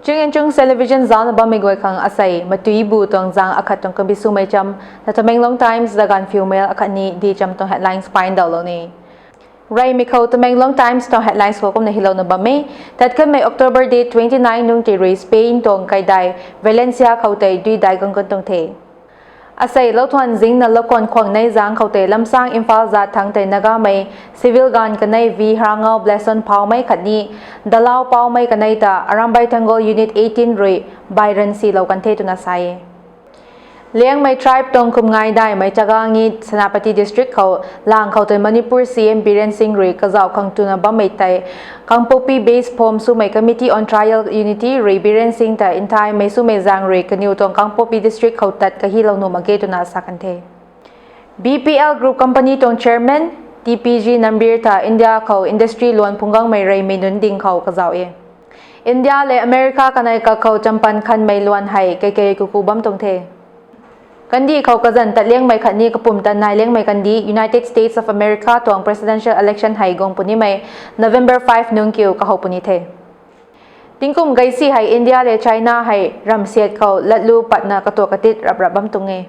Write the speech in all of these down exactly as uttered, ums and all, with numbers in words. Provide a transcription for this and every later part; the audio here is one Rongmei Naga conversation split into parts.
Ching and Chung Television zaucna bammei guay khang asei matuibu tuang zang akhat tuang kabi swmei cham, The Tamenglong Times, The Gaanphiu Mail akhatni The Cham tuang headlines paindauhlou ni. Reymei khou Tamenglong Times tuang headlines khou kumna hilouna bam e. Tat kanmei October date twenty nine nung tei rui Spain tuang kaidai Valencia khou tei dui dai gang kan tuang the. Asei louthwan zingna loukhwan khwang nei zang khou tei lamsang Imphal zat thangc tei Nagamei civil ganv kanei V Hrangao Blesson Phaomei khatni Dalau Paomei kanei ta Arambai Tenggol Unit eighteen rui bairan silou kan the twna sa e. Liangmei tribe tuang kumngai daihmei Chaga Ngi Senapati District khou lang khou tei Manipur C M Biren Singh rui kazauh khang twna bammei tei Kangpokpi base phom swmei Committee on Trial Unity rui Biren Singh ta nthaimei swmei zaeng rui kaniw tuang Kangpokpi District khou tat kahilou nuh mak ge twna sa kan the. B P L Group Company tuang Chairman T P G Nambir ta India khou industry luan phungc gangmei reymei nunc ding khou kazauh e. India le America kanei kak khou champan khanmei luan hei keikei kuku bam tuang the. Kandih khou kazanc tat liangmei khatni kapumtan nai liangmei kandih United States of America tuang presidential election hei guang punimei November five nung kiu kahow puni the. Tingkum gaisi hei India le China hei ramsiat khou latlu patna katuak katit rap rap bam tuang e.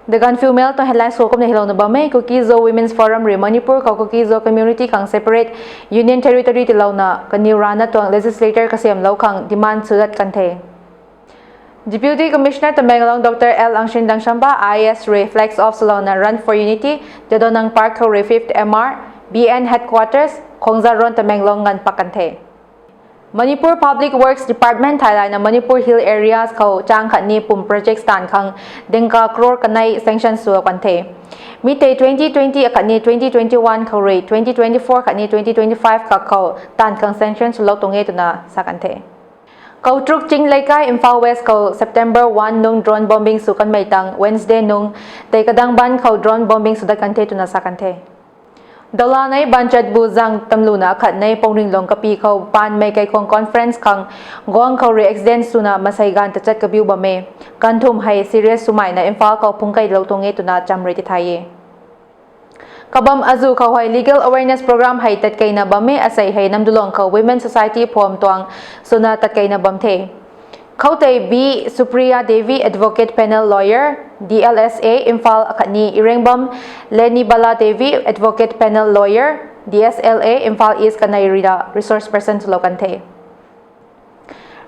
The Gaanphiu Mail tuang headlines khou kumna hilouna bam e. Kuki-Zo Women's Forum rui Manipur khou Kuki-Zo community khang separate union territory tiilouna kaniw rana tuang legislature kasiamlou khang demand sw dat kan the. Deputy Commissioner Tamenglong Doctor L Angshin Dangshamba I A S rui flags off swlouna Run for Unity, Jadonang Park khou rui fifth M R, B N Headquarters, Khongzaron, Tamenglong nganv pak kan the. Manipur Public Works Department theilayna Manipur Hill Areas khou chang khatni pum projects taanv khang dengka crore kanei sanction swlou kan the. Mi tei twenty twenty akhatni twenty twenty-one khou rui twenty twenty-four khatni twenty twenty-five kak khou taanv khang sanction swlou tuang e twna sa kan the. Koutruk Ching Leikai, Imphal West khou September one nung drone bombing sw kanmei tang Wednesday nung tei Kadangban khou drone bombing sw dat kan the twna sa kan the. Dolanei banchatbu zang tamluna akhatnei Pongringlong kapi khou paanmei kaikhwang conference khang guang khou rui accident swna masei ganv tachat kabiu bam e. Ganvthumh hei serious swmeina Imphal khou phungc keilou tuang e twna cham rui tithay e. Kabam azu khou hei legal awareness program hei tatkeina bam e, asei hei Namdulong khou Women Society phom tuang swna tatkeina bam the. Khoutei B Supriya Devi, Advocate Panel Lawyer, D L S A, Imphal akhatni Irengbam Lenibala Devi, Advocate Panel Lawyer, D S L A, Imphal East kanei ruina resource person swlou kan the.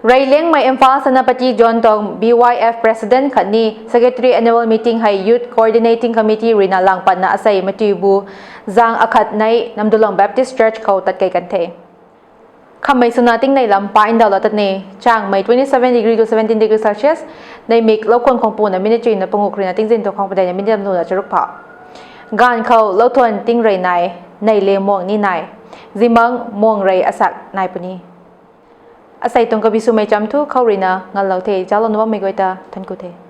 Rey liangmei Imphal Senapati Zone tuang B Y F President khatni Secretary annual meeting hei Youth Coordinating Committee ruina lang patna asei matuibu zang akhatnei Namdulong Baptist Church khou tatkei kan the. Khammei swna tingnei lam pa ndauhlou tat ni, changmei twenty seven degree to seventeen degree Celsius, neimik loukhwan khwang puna minute chuina panguh ruina tingzin tu khwang padeina minute lam luna charuk pha. Ganv khou louthwan tingrey nai, nei le muang ni nai, zimang muang rey asak nai puni. Asei tuang kabi swmei cham thu khou ruina nganlou the, zauclouna bammei guay ta thank you the.